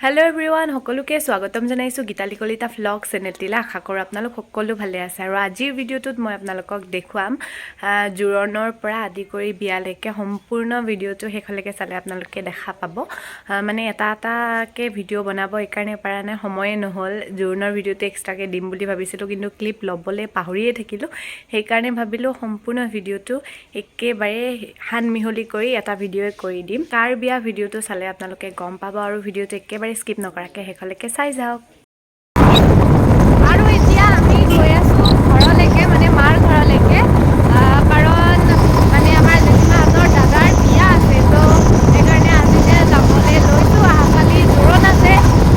Hello' everyone, সকলোকে স্বাগতম জনাইছোঁ গীতালি কলিতা ভ্লগ চেনেলটিলৈ। আশা কৰোঁ আপোনালোক সকলো ভালে আছে। আৰু আজিৰ ভিডিঅ'টোত মই আপোনালোকক দেখুৱাম জোৰণৰ পৰা আদি কৰি বিয়ালৈকে সম্পূৰ্ণ ভিডিঅ'টো। শেষলৈকে চালে আপোনালোকে দেখা পাব। মানে এটা এটাকৈ ভিডিঅ' বনাব এইকাৰণে পৰা নাই, সময়ে নহ'ল। জোৰণৰ ভিডিঅ'টো এক্সট্ৰাকৈ দিম বুলি ভাবিছিলোঁ, কিন্তু ক্লিপ ল'বলৈ পাহৰিয়ে থাকিলোঁ। সেইকাৰণে ভাবিলোঁ সম্পূৰ্ণ ভিডিঅ'টো একেবাৰে সান মিহলি কৰি এটা ভিডিঅ'ই কৰি দিম। কাৰ বিয়া ভিডিঅ'টো চালে আপোনালোকে গম পাব আৰু ভিডিঅ'টো একেবাৰে স্কিপ নকৰাকৈ শেষলৈকে চাই যাওক। আৰু এতিয়া আমি গৈ আছোঁ ঘৰলৈকে, মানে মাৰ ঘৰলৈকে, কাৰণ মানে আমাৰ জেঠীমাহঁতৰ দাদাৰ বিয়া আছে। তো সেইকাৰণে আজি যে যাবলৈ লৈছোঁ। অহাকালি জোৰোণ আছে।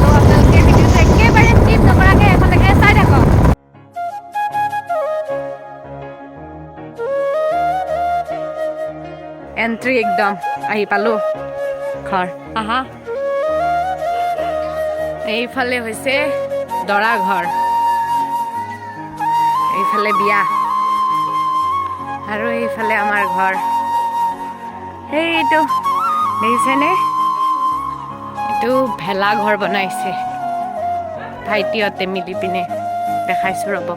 তো আপোনালোকে ভিডিঅ'টো একেবাৰে স্কিপ নকৰাকৈ শেষলৈকে চাই থাকক। এণ্ট্ৰি একদম আহি পালোঁ ঘৰ। আহা, এইফালে হৈছে দৰা ঘৰ, এইফালে বিয়া আৰু এইফালে আমাৰ ঘৰ। সেইটো দেখিছেনে? এইটো ভেলা ঘৰ বনাইছে ভাইটিহঁতে মিলি পিনে। দেখাইছোঁ ৰ'ব,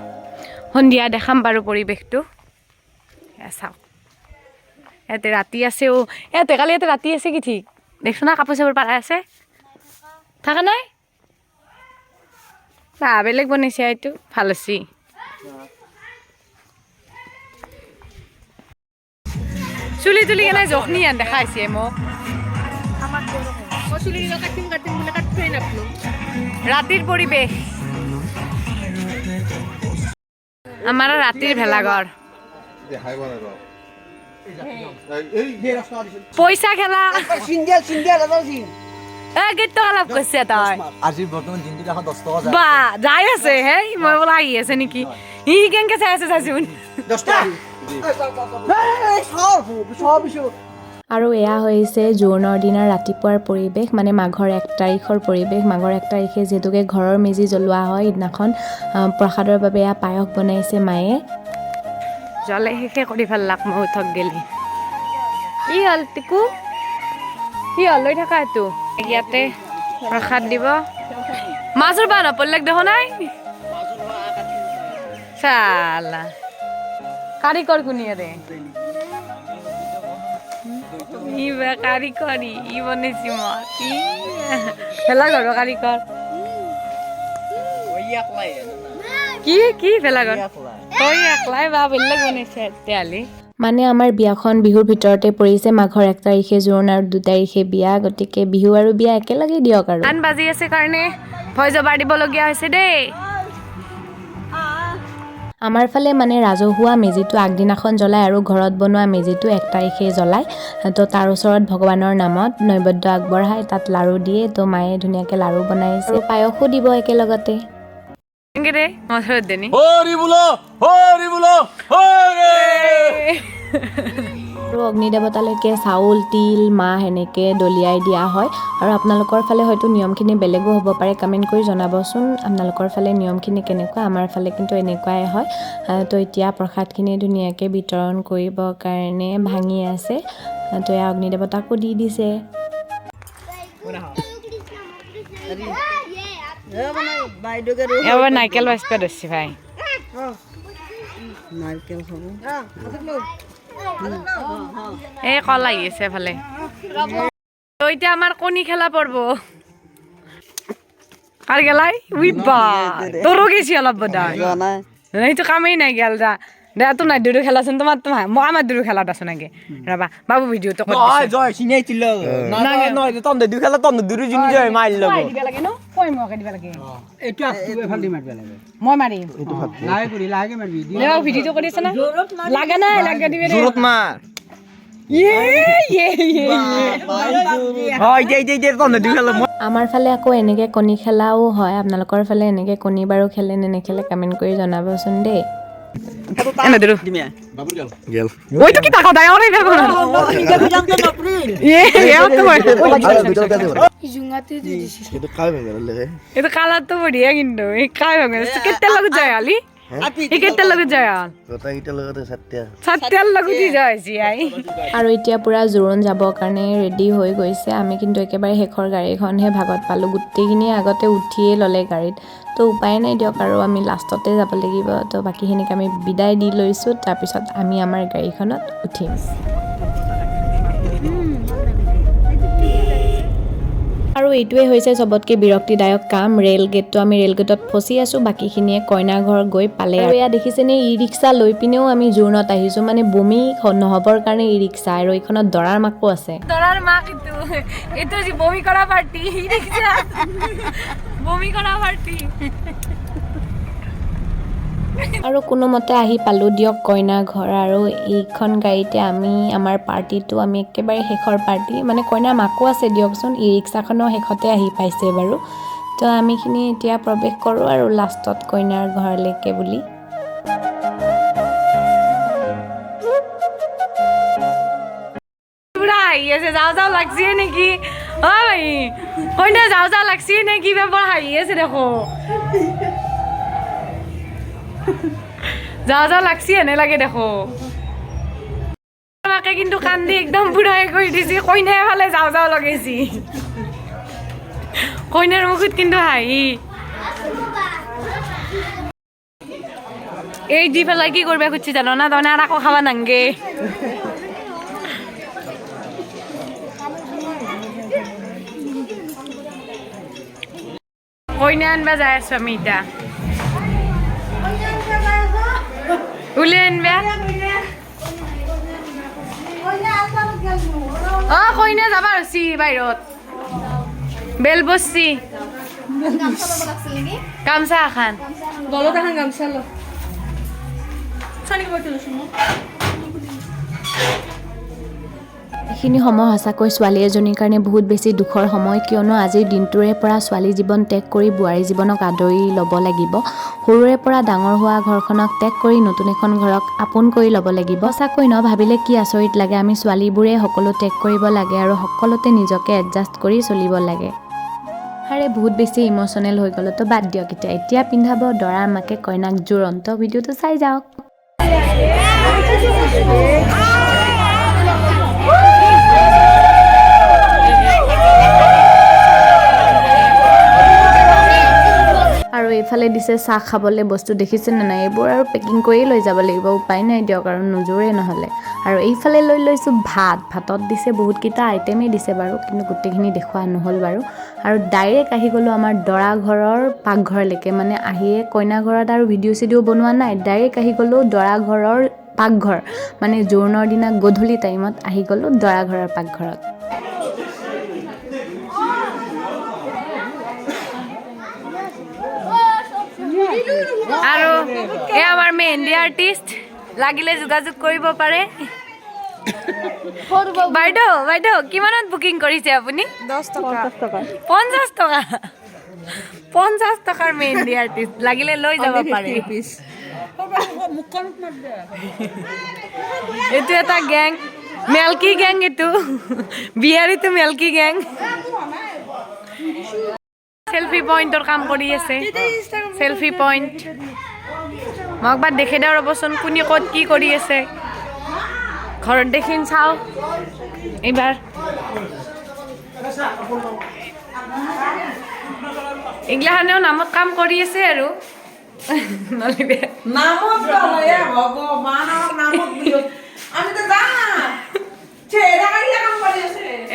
সন্ধিয়া দেখাম বাৰু পৰিৱেশটো। এয়া চাওক, ইয়াতে ৰাতি আছে। অ' ইয়াতে কালি ইয়াতে ৰাতি আছে কি ঠিক। দেখছো না, কাপোৰ চাপোৰ পাৰাই আছে। থাকা নাই বা, বেলেগ বনাইছে এইটো, ভাল হৈছে। চুলি তুলি কেনে জখনি দেখাইছে মোক। ৰাতিৰ পৰিৱেশ, আমাৰ ৰাতিৰ ভেলাঘৰ। পইচা খেলা। চিন্দিয়াল চিন্দিয়াল এটা চিন। এ কেই টকা লাভ কৰিছে তই? আজি বৰ্তমান দিনটোত 110 টকা যায়। বা, যাই আছে। হেই, মই বোলো আহি আছে নেকি। ই কেনেকে চাই আছে চাচোন। 10 টকা। সব সব। আৰু এয়া হৈছে জোৰোণৰ দিনা ৰাতিপুৱাৰ পৰিৱেশ, মানে মাঘৰ 1 তাৰিখৰ পৰিৱেশ। মাঘৰ 1 তাৰিখে যিহেতুকে ঘৰৰ মেজি জ্বলোৱা হয়, সিদিনাখন প্ৰসাদৰ বাবে এয়া পায়স বনাইছে মায়ে। জলে শেষে কৰি পেলাক মই উঠক গেলি। কি হ'ল টিকু? কি হ'ল? লৈ থাকা এইটো। ইয়াতে প্ৰসাদ দিব। মাছৰ বা নপৰিলেক দেখো নাই। চালা কাৰিকৰ কোনি ৰে? ই বা কাৰিকৰী ই বনাইছি মই। ই ভেলাঘৰৰ কাৰিকৰ। কি কি ভেলাঘৰ তই একলাই বা বেলেগ বনাইছে তেতিয়াহ'লে। মানে আমাৰ বিয়াখন বিহুৰ ভিতৰতে পৰিছে। মাঘৰ 1 তাৰিখে জোৰোণ আৰু 2 তাৰিখে বিয়া, গতিকে বিহু আৰু বিয়া একেলগে দিয়ক আৰু। গান বাজি আছে কাৰণে ভয় জবাৰ দিবলগীয়া হৈছে দেই। আমাৰ ফালে মানে ৰাজহুৱা মেজিটো আগদিনাখন জ্বলায় আৰু ঘৰত বনোৱা মেজিটো 1 তাৰিখে জ্বলায়। তো তাৰ ওচৰত ভগৱানৰ নামত নৈবেদ্য আগবঢ়ায়, তাত লাড়ু দিয়ে। তো মায়ে ধুনীয়াকৈ লাড়ু বনাইছে আৰু পায়সো দিব একেলগতে। কেনেকে দে মই দেনি। হৰি বোলো, হৰি বোলো, হৰি। আৰু অগ্নি দেৱতালৈকে চাউল, তিল, মাহ এনেকৈ দলিয়াই দিয়া হয়। আৰু আপোনালোকৰ ফালে হয়তো নিয়মখিনি বেলেগো হ'ব পাৰে। কমেণ্ট কৰি জনাবচোন আপোনালোকৰ ফালে নিয়মখিনি কেনেকুৱা। আমাৰ ফালে কিন্তু এনেকুৱাই হয়। তো এতিয়া প্ৰসাদখিনি ধুনীয়াকৈ বিতৰণ কৰিবৰ কাৰণে ভাঙি আছে। তো এয়া অগ্নি দেৱতাকো দি দিছে। বাইদেউকে এবাৰ নাৰিকেল বাচিব ধৰছি ভাই। নাৰিকেল খাব। এই কল আহি আছে এফালে। তো এতিয়া আমাৰ কণী খেলা পৰব। কাৰ গেলাই? We বা, তোৰো গেছি অলপ বোধহয়। যোৱা নাই। সেইটো কামেই নাই। গেল যা দে। তো নাই দুৰু খেলাচোন। তোমাৰ তো মই আমাৰ দুৰু খেলাত আছো নাকি? ৰবা বাবু, ভিডিঅ'টো কৰি নহয় জয় চিনাইছিল নহয় নহয়, তন্ধে দুই খেলা, তন্ধে দুৰু জিনি জয় মাৰি ল'ব। দিবা লাগে ন? কৈ মোকে দিবা লাগে। এইটো আগটো এফাল দি মাৰিব লাগে। মই মাৰিম। লাহে কৰি লাহেকে মাৰিবি। দে বাবু, ভিডিঅ'টো কৰি আছে না? লাগা নাই, লাগা দিবি দে। জোৰত মাৰ। ইয়ে ইয়ে ইয়ে ইয়ে। হয়, এতিয়া এতিয়া এতিয়া তন্ধে দুই খেলা। আমাৰ ফালে আকৌ এনেকৈ কণী খেলাও হয়। আপোনালোকৰ ফালে এনেকৈ কণী বাৰু খেলে নে নেখেলে কমেণ্ট কৰি জনাবচোন দেই। এনে দুৰু। গেল। ওইটো কি টাকা দেয় ওরে বের করো। ইয়ে এও তো মই। কিন্তু কাই ভেঙে লেগে। এটা কালার তো বঢ়িয়া, কিন্তু এই কাই ভাঙে কেতিয়া লগত যায় আলি। এইকেইটাৰ লগত যায় গোটেইকেইটাৰ লগতে চাৰিটা। চাৰিটাৰ লগতে যায় জীয়াই। আৰু এতিয়া পূৰা জোৰোণ যাবৰ কাৰণে ৰেডি হৈ গৈছে। আমি কিন্তু একেবাৰে শেষৰ গাড়ীখনহে ভাগত পালোঁ। গোটেইখিনিয়ে আগতে উঠিয়ে ল'লে গাড়ীত, তো উপায় নাই দিয়ক আৰু আমি লাষ্টতে যাব লাগিব। তো বাকীখিনিক আমি বিদায় দি লৈছোঁ, তাৰপিছত আমি আমাৰ গাড়ীখনত উঠিম। আৰু এইটোৱে হৈছে চবতকৈ বিৰক্তিদায়ক কাম, ৰেল গেটটো। আমি ৰেল গেটত ফচি আছোঁ, বাকীখিনিয়ে কইনা ঘৰ গৈ পালে। আৰু এয়া দেখিছেনে, ই ৰিক্সা লৈ পিনেও আমি জোৰোণত আহিছোঁ, মানে বমি নহ'বৰ কাৰণে ই ৰিক্সা। আৰু এইখনত দৰাৰ মাকো আছে। দৰাৰ মাক এইটো, এইটো যি বমি কৰা পাৰ্টি দেখিছা, বমি কৰা পাৰ্টি। আৰু কোনোমতে আহি পালোঁ দিয়ক কইনা ঘৰ। আৰু এইখন গাড়ীতে আমি আমাৰ পাৰ্টিটো, আমি একেবাৰে শেষৰ পাৰ্টি, মানে কইনাৰ মাকো আছে দিয়কচোন, ই ৰিক্সাখনো শেষতে আহি পাইছে বাৰু। তো আমিখিনি এতিয়া প্ৰৱেশ কৰোঁ আৰু লাষ্টত কইনাৰ ঘৰলৈকে বুলি। পুৰা হাঁহি আছে, যাওঁ যাওঁ লাগছে নেকি? অ ভাই, কইনা যাওঁ যাওঁ লাগছে নেকি? বৰ হাঁহি আছে দেখো, যাওঁ যাওঁ লাগছি এনে লাগে দেখো। মাকে কিন্তু কান্দি একদম বুঢ়াই কৰি দিছি, কইনাই ফালে যাওঁ যাওঁ লগাইছি, কইনাৰ মুখত কিন্তু হাঁহি। এই দি পেলাই কি কৰিব খুজিছি জান না? তাৰমানে আৰু আকৌ খাব নাংগে। কইনা আনবা যাই আছো আমি এতিয়া। উলিয়াই আনবা। অ কইনা যাবা ৰচি বাহিৰত বেল বচছি গামছা এখন। গলত এখন গামছা ল। এইখিনি সময় সঁচাকৈ ছোৱালী এজনীৰ কাৰণে বহুত বেছি দুখৰ সময়, কিয়নো আজিৰ দিনটোৰে পৰা ছোৱালী জীৱন ত্যাগ কৰি বোৱাৰী জীৱনক আদৰি ল'ব লাগিব। সৰুৰে পৰা ডাঙৰ হোৱা ঘৰখনক ত্যাগ কৰি নতুন এখন ঘৰক আপোন কৰি ল'ব লাগিব। সঁচাকৈ ন, ভাবিলে কি আচৰিত লাগে, আমি ছোৱালীবোৰে সকলো ত্যাগ কৰিব লাগে আৰু সকলোতে নিজকে এডজাষ্ট কৰি চলিব লাগে। আৰে বহুত বেছি ইম'চনেল হৈ গ'লো, তো বাদ দিয়ক এতিয়া। এতিয়া পিন্ধাব দৰাৰ মাকে কইনাক জোৰোণ, তো ভিডিঅ'টো চাই যাওক। আৰু এইফালে দিছে চাহ খাবলৈ বস্তু, দেখিছেনে নাই? এইবোৰ আৰু পেকিং কৰিয়ে লৈ যাব লাগিব, উপায় নাই দিয়ক আৰু নোজোৰে নহ'লে। আৰু এইফালে লৈ লৈছোঁ ভাত, ভাতত দিছে বহুতকেইটা আইটেমেই দিছে বাৰু, কিন্তু গোটেইখিনি দেখুওৱা নহ'ল বাৰু। আৰু ডাইৰেক্ট আহি গ'লোঁ আমাৰ দৰা ঘৰৰ পাকঘৰলৈকে, মানে আহিয়ে কইনা ঘৰত আৰু ভিডিঅ' চিডিঅ' বনোৱা নাই, ডাইৰেক্ট আহি গ'লোঁ দৰা ঘৰৰ পাকঘৰ, মানে জোৰোণৰ দিনা গধূলি টাইমত আহি গ'লোঁ দৰা ঘৰৰ পাকঘৰত। আৰু এই আমাৰ মেহেন্দি আৰ্টিষ্ট, লাগিলে যোগাযোগ কৰিব পাৰে। বাইদেউ, বাইদেউ কিমানত বুকিং কৰিছে আপুনি? 10 টকা। 50 টকা। 50 টকাৰ মেহেন্দি আৰ্টিষ্ট, লাগিলে লৈ যাব পাৰে। এইটো এটা গেং, মেলকি গেং, এইটো বিহাৰীটো মেলকি গেং। চেলফি পইণ্টৰ কাম কৰি আছে, চেলফি পইণ্ট। মই একবাৰ দেখি দিওঁ ৰ'বচোন, কোনে ক'ত কি কৰি আছে। ঘৰত দেখিম চাওঁ এইবাৰ। এইগিলাখানেও নামত কাম কৰি আছে আৰু।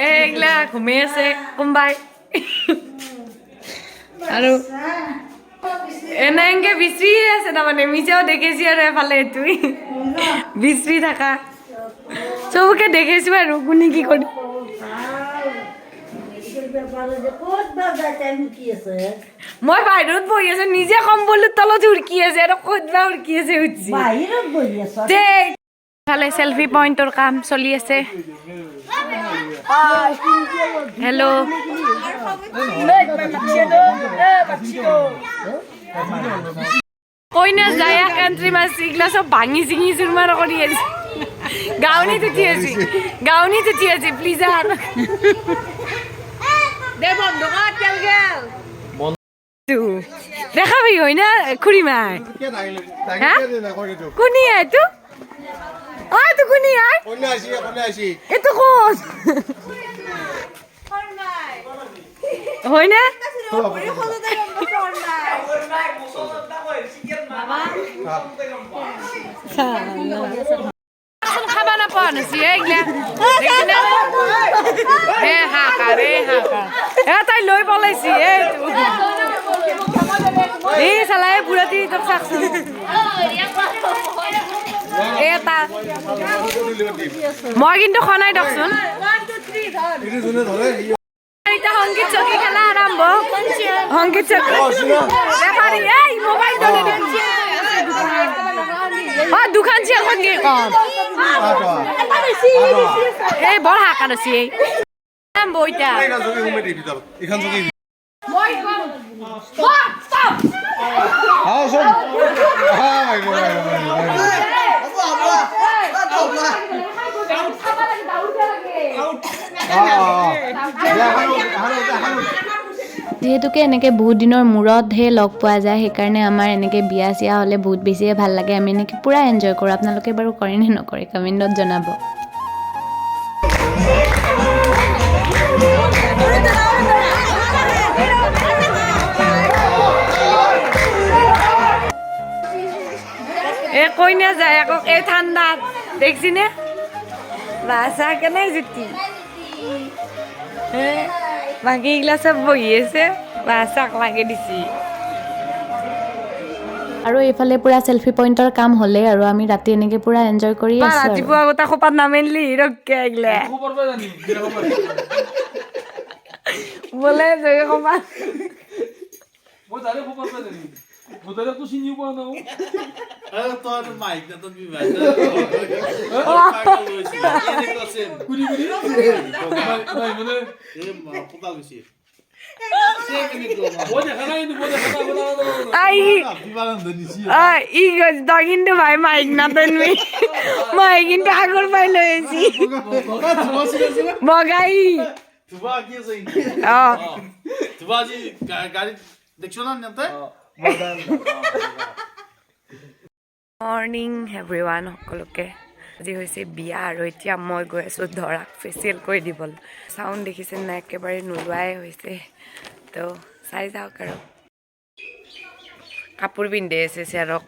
এইগিলা ঘুমি আছে কোনোবাই আৰু এনে এনকে বিচৰিয়ে আছে, তাৰমানে মিছাও দেখিছি আৰু এফালে তুই বিচৰি থাকা চবকে দেখিছো আৰু কোনে কি কৰি। মই বাহিৰত বহি আছো, নিজে কম্বলৰ তলত উৰকি আছে আৰু ক'ত বা উৰকি আছে উঠছি। ইফালে চেলফি পইণ্টৰ কাম চলি আছে। হেল্ল' কইনা যায় কাণ্ট্ৰি মাছ এইগিলা চব ভাঙি চিঙি চুৰমাৰ কৰি আছে। গাউনিত উঠি আছে, গাউনিত উঠি আছে প্লিজ। আৰু দে বন্ধ কৰ তেল গেল। দেখাবি হয় না খুড়িমাই? কোনি এইটো? অ এইটো কোনি আই? এইটো কোন হয় না? খাবা নাপোৱা নাছি এইগিলা। হে হাকা ৰে হাকা, এ তাই লৈ পলাইছি। এই চালা এই বুঢ়াটি তোক চাকচোন। এটা মই কিন্তু খোৱা নাই দকচোন। এতিয়া সংগীত চকী খেলা আৰম্ভ। সংগীত চকী এই মোবাইল অ দুখন চেয়াৰখন কি কম এই বৰ হাকাৰ আছে এই আৰম্ভ এতিয়া। যিহেতুকে এনেকৈ বহুত দিনৰ মূৰতহে লগ পোৱা যায়, সেইকাৰণে আমাৰ এনেকৈ বিয়া চিয়া হ'লে বহুত বেছিয়ে ভাল লাগে। আমি এনেকৈ পূৰা এনজয় কৰোঁ। আপোনালোকে বাৰু কৰে নে নকৰে কমেণ্টত জনাব। এই কইনা যায় আকৌ এই ঠাণ্ডাত দেখছি নে বাচা কেনে জুতি। বাকী এইগিলা চব বহি আছে, বাচাক লাগে দিছি। আৰু এইফালে পূৰা চেলফি পইণ্টৰ কাম হ'লেই আৰু আমি ৰাতি এনেকৈ পূৰা এনজয় কৰি আছোঁ। ৰাতিপুৱা গোটা খোপাত নামেনলি ৰক্ষা এইগিলা বোলে খোপাত কিন্তু ভাই মাইক নাতেনবি, মাই কিন্তু আগৰ পাই লৈ আহিছি বগাই। অ মৰ্ণিং এভৰিৱান সকলোকে। আজি হৈছে বিয়া আৰু এতিয়া মই গৈ আছোঁ দৰাক ফেচিয়েল কৰি দিবলৈ। চাউণ্ড দেখিছে নাই, একেবাৰে নোলোৱাই হৈছে, তো চাই যাওক। আৰু কাপোৰ পিন্ধি আছে চেৰক।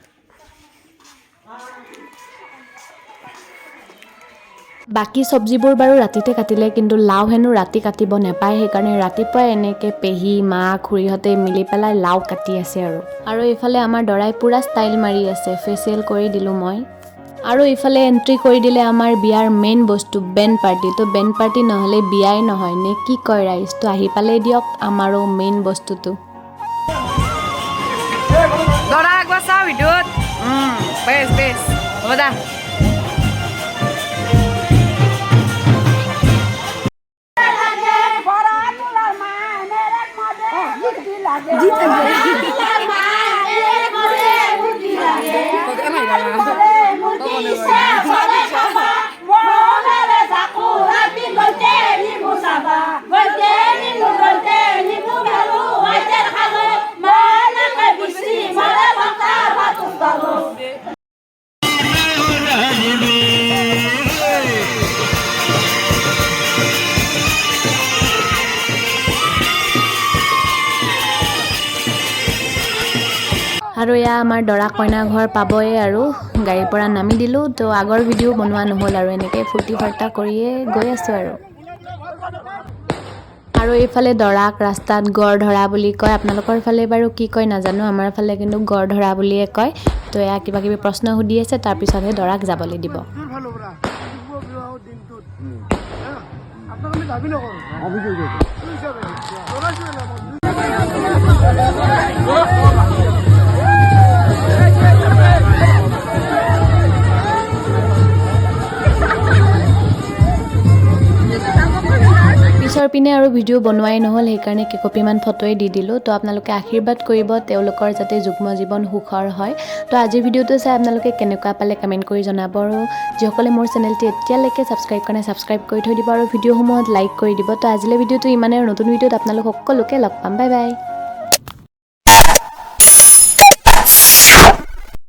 বাকী চব্জিবোৰ বাৰু ৰাতিতে কাটিলে, কিন্তু লাও হেনো ৰাতি কাটিব নাপায়। সেইকাৰণে ৰাতিপুৱাই এনেকৈ পেহী মা খুৰীহঁতে মিলি পেলাই লাও কাটি আছে। আৰু আৰু এইফালে আমাৰ দৰাই পূৰা ষ্টাইল মাৰি আছে, ফেচিয়েল কৰি দিলোঁ মই। আৰু এইফালে এণ্ট্ৰি কৰি দিলে আমাৰ বিয়াৰ মেইন বস্তু বেণ্ড পাৰ্টি। তো বেণ্ড পাৰ্টি নহ'লে বিয়াই নহয় নে কি কয় ৰাইজ? তো আহি পালেই দিয়ক আমাৰো মেইন বস্তুটো। দৰা একবাৰ চাওঁ ভিডিঅ'ত। বেছ বেছ হ'ব দা। আৰু এয়া আমাৰ দৰা কইনা ঘৰ পাবয়ে আৰু গাড়ীৰ পৰা নামি দিলোঁ। তো আগৰ ভিডিঅ' বনোৱা নহ'ল আৰু এনেকৈ ফূৰ্তি ফাৰ্তা কৰিয়ে গৈ আছোঁ। আৰু আৰু এইফালে দৰাক ৰাস্তাত গড় ধৰা বুলি কয়। আপোনালোকৰ ফালে বাৰু কি কয় নাজানো, আমাৰ ফালে কিন্তু গড় ধৰা বুলিয়ে কয়। তো এয়া কিবা কিবি প্ৰশ্ন সুধি আছে, তাৰপিছতহে দৰাক যাবলৈ দিব। পিছৰ পিনে আৰু ভিডিঅ' বনোৱাই নহ'ল, সেইকাৰণে কেইকপিমান ফটোৱে দি দিলোঁ। তো আপোনালোকে আশীৰ্বাদ কৰিব তেওঁলোকৰ যাতে যুগ্ম জীৱন সুখৰ হয়। তো আজিৰ ভিডিঅ'টো চাই আপোনালোকে কেনেকুৱা পালে কমেণ্ট কৰি জনাব। আৰু যিসকলে মোৰ চেনেলটি এতিয়ালৈকে ছাবস্ক্ৰাইব কৰা নাই, ছাবস্ক্ৰাইব কৰি থৈ দিব আৰু ভিডিঅ'সমূহত লাইক কৰি দিব। তো আজিলৈ ভিডিঅ'টো ইমানে, আৰু নতুন ভিডিঅ'ত আপোনালোক সকলোকে লগ পাম। Bye bye.